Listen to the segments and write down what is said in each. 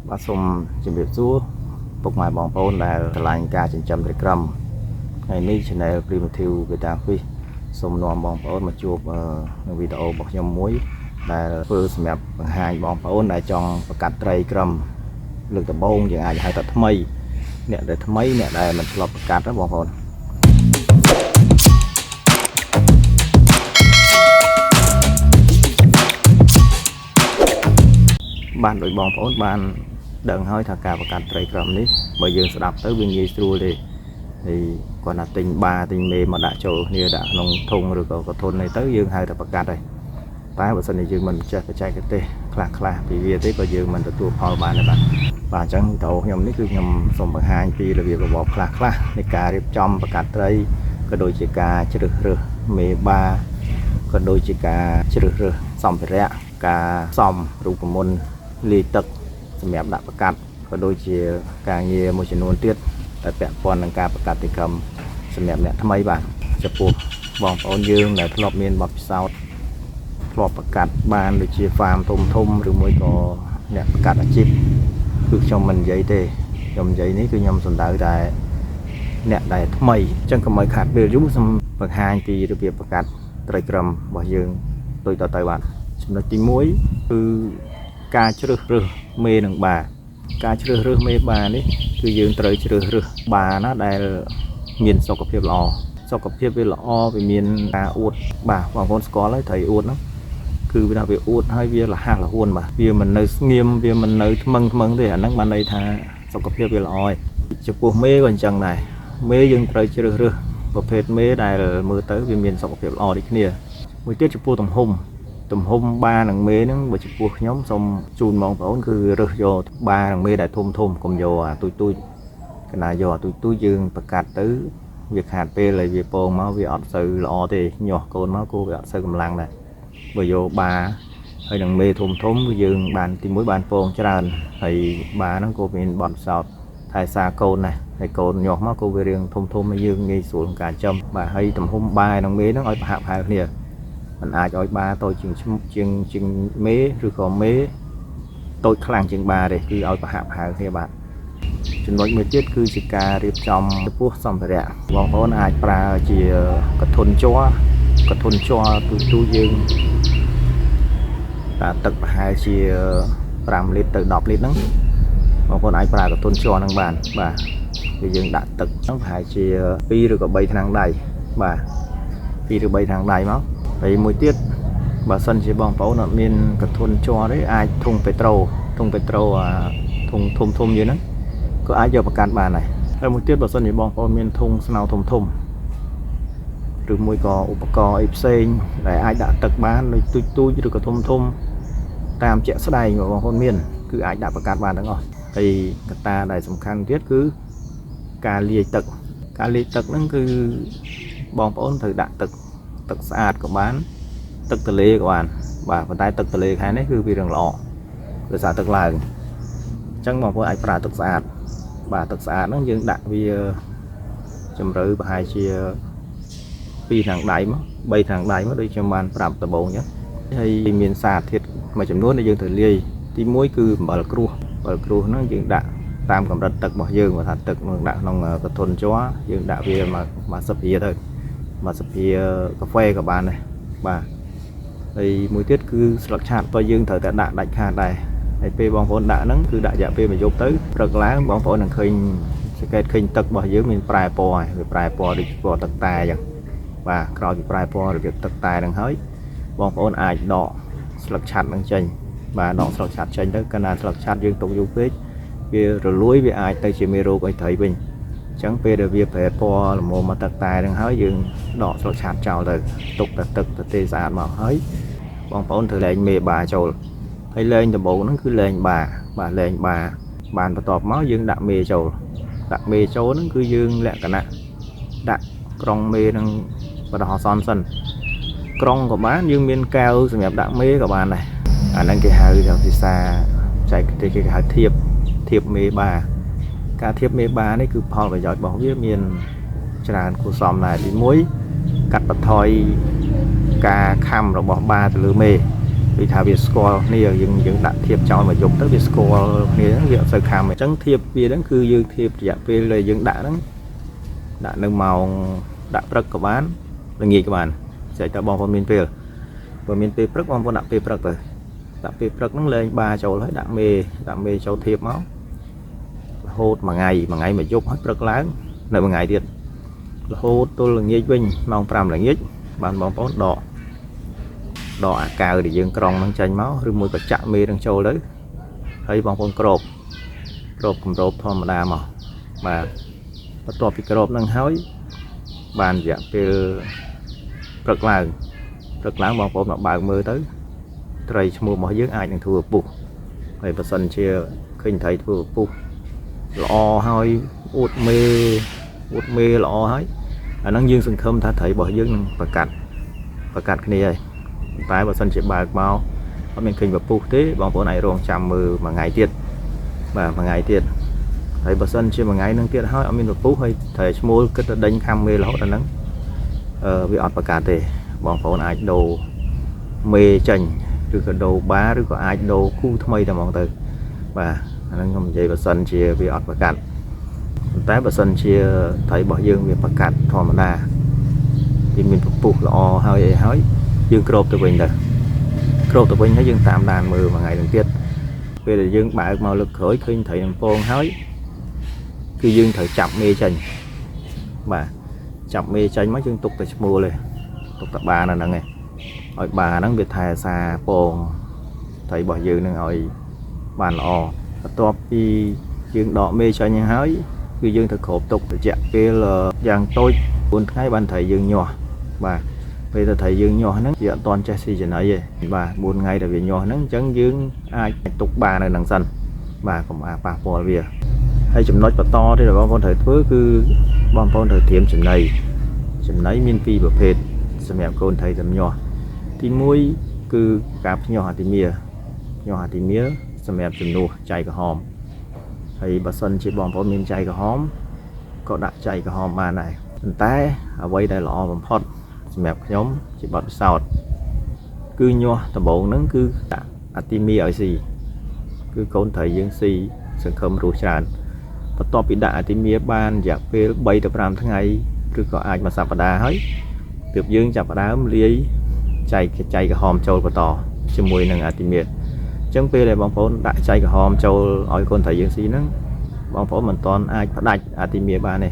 បាទសូមជម្រាបសួរពុកម៉ែបងប្អូនដែលស្រឡាញ់ការចិញ្ចឹមត្រីក្រឹមថ្ងៃនេះ Channel Primitive Beta Fish សូមនាំបងប្អូនមកជួបនៅវីដេអូរបស់ខ្ញុំមួយដែលធ្វើសម្រាប់បង្ហាញបងប្អូនដែលចង់បង្កាត់ត្រីក្រឹមលើកដំបូងយើងអាចហៅថាថ្មីអ្នកដែលថ្មីអ្នកដែលមិនធ្លាប់បង្កាត់ណាបងប្អូន បានដោយបងប្អូនបានដឹងហើយថាការបង្កាត់ត្រីក្រឹមនេះបើយើងស្ដាប់ទៅវាងាយស្រួលទេហើយគាត់ថាទិញបាទិញមេមកដាក់ចូលគ្នាដាក់ក្នុងធុងឬក៏កធុននេះទៅយើងហៅថាបង្កាត់ហើយតែបើសិនជាយើងមិនចេះបច្ចេកទេសខ្លះខ្លះពីវាទេក៏យើងមិនទទួលផលបានដែរបាទបាទអញ្ចឹងវីដេអូខ្ញុំនេះគឺខ្ញុំសូមបង្ហាញពីរបៀបរបបខ្លះខ្លះនៃការរៀបចំបង្កាត់ត្រីក៏ដូចជាការជ្រើសរើសមេបាក៏ដូចជាការជ្រើសរើសសម្ភារៈការផ្សំរូបមន្តលាយទឹកសម្រាប់ដាក់បង្កាត់ក៏ដូចជាការងារមួយចំនួនទៀតដែលពាក់ព័ន្ធនឹងការបង្កាត់ទីកម្មសម្រាប់អ្នកថ្មីបាទចំពោះបងប្អូនយើងដែលធ្លាប់មានបទពិសោធន៍ធ្លាប់បង្កាត់បានដូចជា farm ធំធំឬមួយក៏អ្នកបង្កាត់អាជីពគឺខ្ញុំមិននិយាយទេខ្ញុំនិយាយនេះគឺខ្ញុំសំដៅតែអ្នកដែលថ្មីអញ្ចឹងកុំឲ្យខាតពេលយូរសូមបង្ហាញពីរបៀបបង្កាត់ត្រីក្រឹមរបស់យើងដូចតទៅបាទចំណុចទី1គឺការជ្រើសរើសមេនិងបាការជ្រើសរើសមេបានេះគឺយើងត្រូវជ្រើសរើសបាណាដែលមានសុខភាពល្អសុខភាពវាល្អវាមានការអួតបាទបងប្អូនស្គាល់ហើយត្រីអួតហ្នឹងគឺវាថាវាអួតហើយវាលះលហួនបាទវាមិននៅស្ងៀមវាមិននៅថ្មឹងថ្មឹងទេអាហ្នឹងបានន័យថាសុខភាពវាល្អហើយចំពោះមេក៏អញ្ចឹងដែរមេយើងត្រូវជ្រើសរើសប្រភេទមេដែលមើលទៅវាមានសុខភាពល្អដូចគ្នាមួយទៀតចំពោះទំហំទំហំបានិងមេហ្នឹងបើចំពោះខ្ញុំសូមជូនបងប្អូនគឺរើសយកបានិងមេដែលធំធំកុំយកអាទូចទូចកណាយកអាទូចទូចយើងប្រកាត់ទៅវាខាតពេលហើយវាពងមកវាអត់សូវល្អទេញាស់កូនមកគោវាអត់សូវកម្លាំងដែរបើយកបាហើយនឹងមេធំធំគឺយើងបានទីមួយបានពងច្រើនហើយបាហ្នឹងក៏មានបទពិសោធន៍ថែសារកូនដែរហើយកូនញាស់មកក៏វារៀងធំធំហើយយើងងាយស្រួលក្នុងការចំបាទហើយទំហំបានិងមេហ្នឹងឲ្យប្រហាក់ប្រហែលគ្នាมันអាចឲ្យបាតូចជាងជាងជាងមេឬក៏មេតូចខ្លាំងជាងបាទេគឺឲ្យប្រហាក់ប្រហែលគ្នាបាទចំណុចមួយទៀតគឺជាការរៀបចំចំពោះសម្ភារៈបងប្អូនអាចប្រើជាកធុនជ័រកធុនជ័រទូទូយើងតាទឹកប្រហែលជា5លីត្រទៅ10លីត្រហ្នឹងបងប្អូនអាចប្រើកធុនជ័រហ្នឹងបានបាទគឺយើងដាក់ទឹកហ្នឹងប្រហែលជា2ឬក៏3ថ្នាំងដៃបាទ2ឬ3ថ្នាំងដៃមកហើយមួយទៀតបើសិនជាបងប្អូនអត់មានកធុនជ័រទេអាចធុងពេត្រូធុងពេត្រូអាធុងធំធំយើងហ្នឹងក៏អាចយកប្រកាន់បានដែរហើយមួយទៀតបើសិនជាបងប្អូនមានធុងស្នោធំធំឬមួយក៏ឧបករណ៍អីផ្សេងដែលអាចដាក់ទឹកបានដូចទូចទូចឬក៏ធំធំតាមជាក់ស្ដែងបងប្អូនមានគឺអាចដាក់ប្រកាសបានទាំងអស់ហើយកត្តាដែលសំខាន់ទៀតគឺការលាយទឹកការលាយទឹកហ្នឹងគឺបងប្អូនត្រូវដាក់ទឹកទឹកស្អាតក៏បានទឹកទន្លេក៏បានបាទប៉ុន្តែទឹកទន្លេខែនេះគឺវារឿងល្អដោយសារទឹកឡើងអញ្ចឹងបងប្អូនអាចប្រើទឹកស្អាតបាទទឹកស្អាតហ្នឹងយើងដាក់វាជម្រៅប្រហែលជា2ថ្នាំងដៃមក3ថ្នាំងដៃមកដូចខ្ញុំបានប្រាប់ដំបូងអញ្ចឹងហើយមានសារធាតុមួយចំនួនដែលយើងត្រូវលាយទី1គឺអំបិលក្រួសអំបិលក្រួសហ្នឹងយើងដាក់តាមកម្រិតទឹករបស់យើងបើថាទឹកនឹងដាក់ក្នុងកធុនជ័រយើងដាក់វាមួយស្លាបព្រាទៅមួយស្លាបព្រាកាហ្វេក៏បានដែរបាទហើយមួយទៀតគឺស្លឹកឆាតបើយើងត្រូវតែដាក់ដាច់ខាតដែរហើយពេលបងប្អូនដាក់ហ្នឹងគឺដាក់រយៈពេលមួយយប់ទៅព្រឹកឡើងបងប្អូននឹងឃើញសង្កេតឃើញទឹករបស់យើងមានប្រែពណ៌ហើយវាប្រែពណ៌ដូចពណ៌ទឹកតែអញ្ចឹងបាទក្រោយពីប្រែពណ៌របៀបទឹកតែហ្នឹងហើយបងប្អូនអាចដកស្លឹកឆាត់ហ្នឹងចេញបាទដកស្លឹកឆាត់ចេញទៅកាលណាស្លឹកឆាត់យើងទុកយូរពេកវារលួយវាអាចទៅជាមេរោគអីត្រីវិញអញ្ចឹងពេលដែលវាប្រែពណ៌ល្មមមកទឹកតែហ្នឹងហើយយើងដកស្លឹកឆាត់ចោលទៅទុកតែទឹកទៅទេស្អាតមកហើយបងប្អូនត្រូវលែងមេបាចូលហើយលែងដំបូងហ្នឹងគឺលែងបាបាទលែងបាបានបន្ទាប់មកយើងដាក់មេចូលដាក់មេចូលហ្នឹងគឺយើងលក្ខណៈដាក់ក្រុងមេហ្នឹងបដោះអាសន្នសិនក្រុងក៏បានយើងមានកែវសម្រាប់ដាក់មេក៏បានដែរអាហ្នឹងគេហៅថាភាសាចែកទេសគេហៅធៀបធៀបមេបាការធៀបមេបានេះគឺផលប្រយោជន៍របស់វាមានច្រើនគួរសមដែរទី1កាត់បន្ថយការខំរបស់បាទៅលើមេ ដូចថាវាស្គាល់គ្នាយើងយើងដាក់ធៀបចោលមួយយប់ទៅវាស្គាល់គ្នាហ្នឹងវាអត់សូវខាំអញ្ចឹងធៀបវាហ្នឹងគឺយើងធៀបរយៈពេលដែលយើងដាក់ហ្នឹងដាក់នៅម៉ោងដាក់ព្រឹកក៏បានល្ងាចក៏បានស្រេចតើបងប្អូនមានពេលបើមានពេលព្រឹកបងប្អូនដាក់ពេលព្រឹកទៅដាក់ពេលព្រឹកហ្នឹងលែងបាចូលហើយដាក់មេដាក់មេចូលធៀបមករហូតមួយថ្ងៃមួយថ្ងៃមួយយប់ហើយព្រឹកឡើងនៅមួយថ្ងៃទៀតរហូតទល់ល្ងាចវិញម៉ោង5ល្ងាចបានបងប្អូនដកដកអាកាវដែលយើងក្រងហ្នឹងចេញមកឬមួយក៏ចាក់មេនឹងចូលទៅហើយបងប្អូនក្របក្របគម្របធម្មតាមកបាទបន្ទាប់ពីក្របហ្នឹងហើយបានរយៈពេលព្រឹកឡើងព្រឹកឡើងបងប្អូនមកបើកមើលទៅត្រីឈ្មោះរបស់យើងអាចនឹងធ្វើឪពុះហើយបើសិនជាឃើញត្រីធ្វើឪពុះល្អហើយអួតមេអួតមេល្អហើយអាហ្នឹងយើងសង្ឃឹមថាត្រីរបស់យើងនឹងប្រកាត់ប្រកាត់គ្នាហើយតែបើសិនជាបើកមកអត់មានឃើញពពុះទេបងប្អូនអាចរងចាំមើលមួយថ្ងៃទៀតបាទមួយថ្ងៃទៀតហើយបើសិនជាមួយថ្ងៃនឹងទៀតហើយអត់មានពពុះហើយត្រីឈ្មោលគិតទៅដេញខំមេរហូតអាហ្នឹងអឺវាអត់ប្រកាសទេបងប្អូនអាចដូរមេចេញឬក៏ដូរបាឬក៏អាចដូរគូថ្មីតែហ្មងទៅបាទអាហ្នឹងខ្ញុំនិយាយបើសិនជាវាអត់ប្រកាសប៉ុន្តែបើសិនជាត្រីរបស់យើងវាប្រកាសធម្មតាវាមានពពុះល្អហើយអីហើយយើងគ្របទៅវិញទៅគ្របទៅវិញហើយយើងតាមដានមើលមួយថ្ងៃនឹងទៀតពេលដែលយើងបើកមកលើកក្រោយឃើញត្រីនឹងពងហើយគឺយើងត្រូវចាប់មេចេញបាទចាប់មេចេញមកយើងទុកតែឈ្មោលទេទុកតែបានអាហ្នឹងឯងឲ្យបាហ្នឹងវាថែសារពងត្រីរបស់យើងនឹងឲ្យបានល្អបន្ទាប់ពីយើងដកមេចេញហើយគឺយើងត្រូវគ្របទុករយៈពេលយ៉ាងតូច4ថ្ងៃបានត្រីយើងញាស់បាទពេលទៅត្រីយើងញាស់ហ្នឹងវាអត់ទាន់ចេះស៊ីចំណីទេបាទ4ថ្ងៃដែលវាញាស់ហ្នឹងអញ្ចឹងយើងអាចទុកបាននៅហ្នឹងសិនបាទកុំអាប៉ះពាល់វាហើយចំណុចបន្តទៀតដែលបងប្អូនត្រូវធ្វើគឺបងប្អូនត្រូវត្រៀមចំណីចំណីមានពីរប្រភេទសម្រាប់កូនត្រីទំញាស់ទី1គឺការភ្ញាស់អាទីមៀភ្ញាស់អាទីមៀសម្រាប់ជំនួសចៃក្រហមហើយបើសិនជាបងប្អូនមានចៃក្រហមក៏ដាក់ចៃក្រហមបានដែរប៉ុន្តែអ្វីដែលល្អបំផុតសម្រាប់ខ្ញុំជាបទពិសោធន៍គឺញាស់ដំបូងហ្នឹងគឺដាក់អាទីមីឲ្យស៊ីគឺកូនត្រីយើងស៊ីសង្ឃឹមរស់ច្រើនបន្ទាប់ពីដាក់អាទីមៀបានរយៈពេល3ទៅ5ថ្ងៃឬក៏អាចមួយសប្តាហ៍ហើយទើបយើងចាប់ផ្ដើមលាយចៃចៃក្រហមចូលបន្តជាមួយនឹងអាទីមៀអញ្ចឹងពេលដែលបងប្អូនដាក់ចៃក្រហមចូលឲ្យកូនត្រីយើងស៊ីហ្នឹងបងប្អូនមិនទាន់អាចផ្ដាច់អាទីមៀបានទេ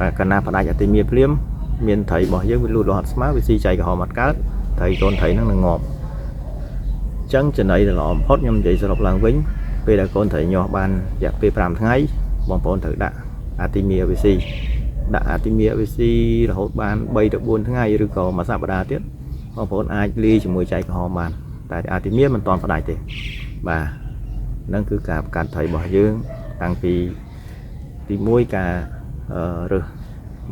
តែកាលណាផ្ដាច់អាទីមៀភ្លាមមានត្រីរបស់យើងវាលូតលាស់អត់ស្មើវាស៊ីចៃក្រហមអត់កើតត្រីកូនត្រីហ្នឹងនឹងងាប់អញ្ចឹងចំណីដែលល្អបំផុតខ្ញុំនិយាយសរុបឡើងវិញពេលដែលកូនត្រីញាស់បានរយៈពេល5ថ្ងៃបងប្អូនត្រូវដាក់អាទីមៀវាស៊ីដាក់អាទីមៀវាស៊ីរហូតបាន3ទៅ4ថ្ងៃឬក៏មួយសប្តាហ៍ទៀតបងប្អូនអាចលាយជាមួយចៃក្រហមបានតែអាទីមៀមិនទាន់ផ្ដាច់ទេបាទហ្នឹងគឺការប្រកាសត្រីរបស់យើងតាំងពីទី1ការរើស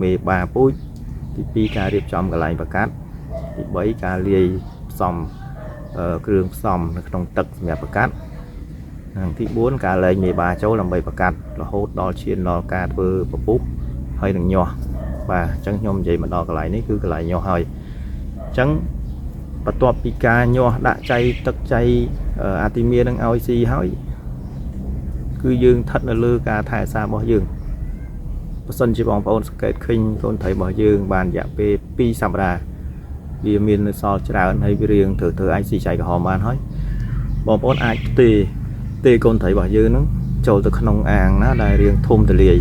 មេបាពូជទី2ការរៀបចំកន្លែងប្រកាសទី3ការលាយផ្សំគ្រឿងផ្សំនៅក្នុងទឹកសម្រាប់ប្រកាសនិងទី4ការលែងមេបាចូលដើម្បីប្រកាសរហូតដល់ឈានដល់ការធ្វើពពុះហើយនឹងញាស់បាទអញ្ចឹងខ្ញុំនិយាយមកដល់កន្លែងនេះគឺកន្លែងញាស់ហើយអញ្ចឹងបន្ទាប់ពីការញាស់ដាក់ចៃទឹកចៃអាទីមៀនឹងឲ្យស៊ីហើយគឺយើងស្ថិតនៅលើការថែរក្សារបស់យើងបើសិនជាបងប្អូនសង្កេតឃើញកូនត្រីរបស់យើងបានរយៈពេល2សប្តាហ៍វាមាននៅសល់ច្រើនហើយវារៀងត្រូវធ្វើអាចស៊ីចៃក្រហមបានហើយបងប្អូនអាចផ្ទេទេកូនត្រីរបស់យើងហ្នឹងចូលទៅក្នុងអាងណាដែលរៀងធំទលាយ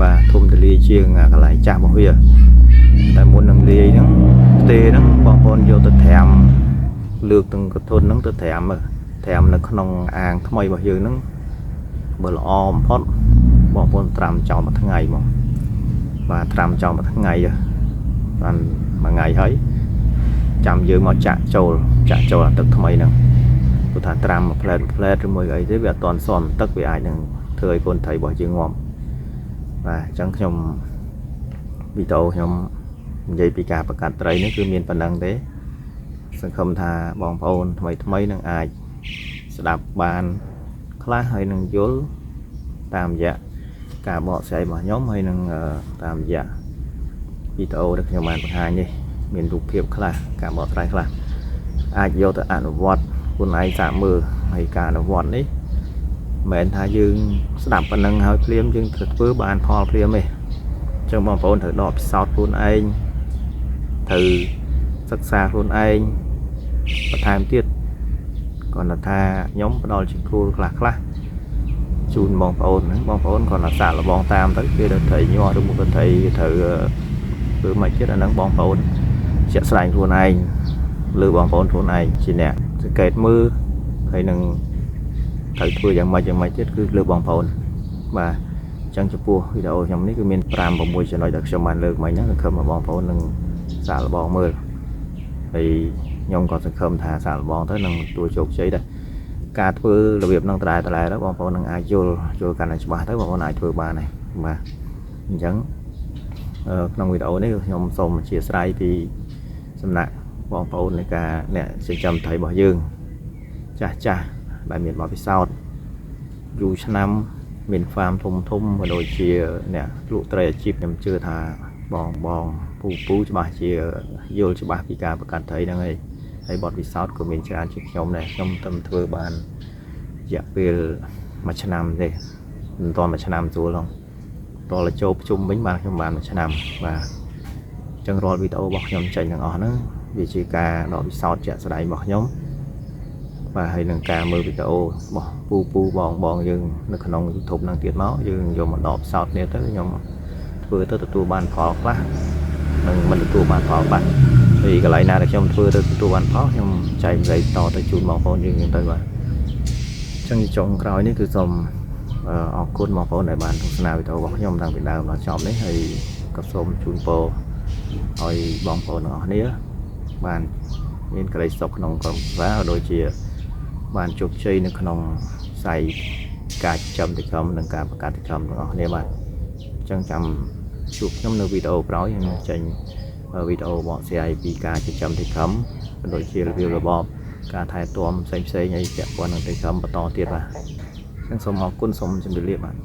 បាទធំទលាយជាងកន្លែងចាស់របស់វាតែមុននឹងលាយហ្នឹងផ្ទេហ្នឹងបងប្អូនយកទៅត្រាំលើកទាំងកធុនហ្នឹងទៅត្រាំត្រាំនៅក្នុងអាងថ្មីរបស់យើងហ្នឹងបើល្អបំផុតបងប្អូនត្រាំចោលមួយថ្ងៃមកបាទត្រាំចោលមួយថ្ងៃបានមួយថ្ងៃហើយចាំយើងមកចាក់ចូលចាក់ចូលអាទឹកថ្មីហ្នឹងព្រោះថាត្រាំមួយផ្លែតផ្លែតឬមួយអីទេវាអត់ទាន់ស៊ាំទឹកវាអាចនឹងធ្វើឲ្យកូនត្រីរបស់យើងងាប់បាទអញ្ចឹងខ្ញុំវីដេអូខ្ញុំនិយាយពីការប្រកាសត្រីនេះគឺមានប៉ុណ្ណឹងទេសង្ឃឹមថាបងប្អូនថ្មីថ្មីនឹងអាចស្ដាប់បានខ្លះហើយនឹងយល់តាមរយៈការបកស្រាយរបស់ខ្ញុំហើយនឹងតាមរយៈវីដេអូដែលខ្ញុំបានបង្ហាញនេះមានរូបភាពខ្លះការបកស្រាយខ្លះ អាចយកទៅអនុវត្តខ្លួនឯងសាកមើលហើយការអនុវត្តនេះមិនមែនថាយើងស្ដាប់ប៉ុណ្ណឹងហើយភ្លាមយើងទៅធ្វើបានផលភ្លាមទេអញ្ចឹងបងប្អូនត្រូវដកពិសោធន៍ខ្លួនឯងត្រូវសិក្សាខ្លួនឯងបន្ថែមទៀតគាត់ថាខ្ញុំផ្ដល់ជាគោលខ្លះខ្លះជូនបងប្អូនហ្នឹងបងប្អូនគាត់ថាសាកល្បងតាមទៅគេដល់ត្រីញាស់ឬមួយក៏ត្រីត្រូវធ្វើមិនទៀតអាហ្នឹងបងប្អូនជាក់ស្ដែងខ្លួនឯងលើបងប្អូនខ្លួនឯងជាអ្នកសង្កេតមើលហើយនឹងត្រូវធ្វើយ៉ាងម៉េចយ៉ាងម៉េចទៀតគឺលើបងប្អូនបាទអញ្ចឹងចំពោះវីដេអូខ្ញុំនេះគឺមាន5 6ចំណុចដែលខ្ញុំបានលើកមិញហ្នឹងសង្ឃឹមថាបងប្អូននឹងសាកល្បងមើលហើយខ្ញុំក៏សង្ឃឹមថាសាកល្បងទៅនឹងទទួលជោគជ័យដែរការធ្វើរបៀបហ្នឹងដដែលៗទៅបងប្អូននឹងអាចយល់យល់កាន់តែច្បាស់ទៅបងប្អូនអាចធ្វើបានហើយបាទអញ្ចឹងក្នុងវីដេអូនេះខ្ញុំសូមអធិស្ឋានពីសំណាក់បងប្អូននៃការអ្នកចិញ្ចឹមត្រីរបស់យើងចាស់ចាស់ដែលមានបទពិសោធន៍យូរឆ្នាំមានហ្វាមធំធំក៏ដូចជាអ្នកលក់ត្រីអាជីពខ្ញុំជឿថាបងបងពូពូច្បាស់ជាយល់ច្បាស់ពីការបង្កើតត្រីហ្នឹងហើយហើយបទពិសោធន៍ក៏មានច្រើនជាងខ្ញុំដែរខ្ញុំទៅធ្វើបានរយៈពេល1ឆ្នាំទេមិនទាន់1ឆ្នាំស្រួលហងតោះចូលប្រជុំវិញបានខ្ញុំបាន1ឆ្នាំបាទអញ្ចឹងរាល់វីដេអូរបស់ខ្ញុំចេញទាំងអស់ហ្នឹងវាជាការដកពិសោធន៍ជាក់ស្ដែងរបស់ខ្ញុំបាទហើយនឹងការមើលវីដេអូរបស់ពូពូបងបងយើងនៅក្នុង YouTube ហ្នឹងទៀតមកយើងយកមកដកពិសោធន៍នេះទៅខ្ញុំធ្វើទៅទទួលបានផលខ្លះនិងមិនទទួលបានផលខ្លះហើយកន្លែងណាដែលខ្ញុំធ្វើទៅទទួលបានផលខ្ញុំចែករំលែកតទៅជូនបងប្អូនយើងទៅបាទអញ្ចឹងចុងក្រោយនេះគឺសូមអរគុណបងប្អូនដែលបានទស្សនាវីដេអូរបស់ខ្ញុំតាំងពីដើមដល់ចប់នេះហើយក៏សូមជូនពរឲ្យបងប្អូនទាំងអស់គ្នាបានមានក្តីសុខក្នុងក្រុមគ្រួសារដូចជាបានជោគជ័យនៅក្នុងខ្សែការចិញ្ចឹមត្រីខំនិងការបង្កើតត្រីខំទាំងអស់គ្នាបាទអញ្ចឹងចាំជួបខ្ញុំនៅវីដេអូក្រោយខ្ញុំចេញវីដេអូបកស្រាយពីការចិញ្ចឹមត្រីខំដូចជារបៀបរបបការថែទាំផ្សេងផ្សេងអីពាក់ព័ន្ធនឹងត្រីខំបន្តទៀតបាទអញ្ចឹងសូមអរគុណសូមជម្រាបលាបាទ។